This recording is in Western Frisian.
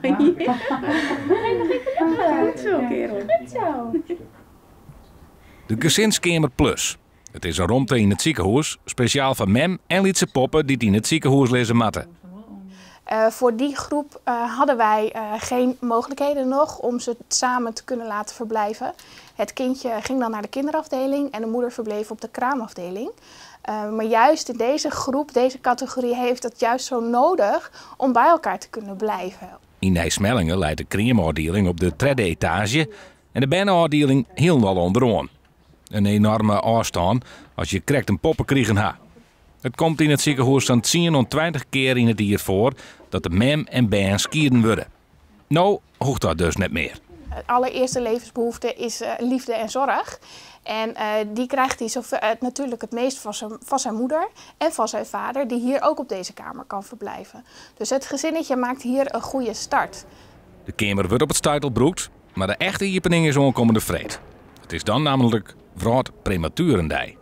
Goed zo, kerel. Goed zo. De Gezinskeamer Plus. It is in romte yn it sikehûs, spesjaal foar mem en lytse poppe dy't yn it sikehûs lizze moatte. Voor die groep hadden wij geen mogelijkheden nog om ze samen te kunnen laten verblijven. Het kindje ging dan naar de kinderafdeling en de moeder verbleef op de kraamafdeling. Maar juist in deze groep, deze categorie, heeft het juist zo nodig om bij elkaar te kunnen blijven. Yn Nij Smellinghe leit de kreamôfdieling op de tredde etaazje en de berneôfdieling hielendal ûnderoan. In enoarme ôfstân as je krekt in poppe krigen ha. It komt yn it sikehûs sa'n tsien oant 20 kear yn it jier foar dat de mem en bern skieden wurde. No hoecht dat dus net mear. De allereerste levensbehoefte is liefde en zorg. En die krijgt hij natuurlijk het meest van zijn moeder en van zijn vader, die hier ook op deze kamer kan verblijven. Dus het gezinnetje maakt hier een goede start. De keamer wurdt op it stuit al brûkt, mar de echte iepening is oankommende freed. It is dan nammentlik Wrâldprematuerendei.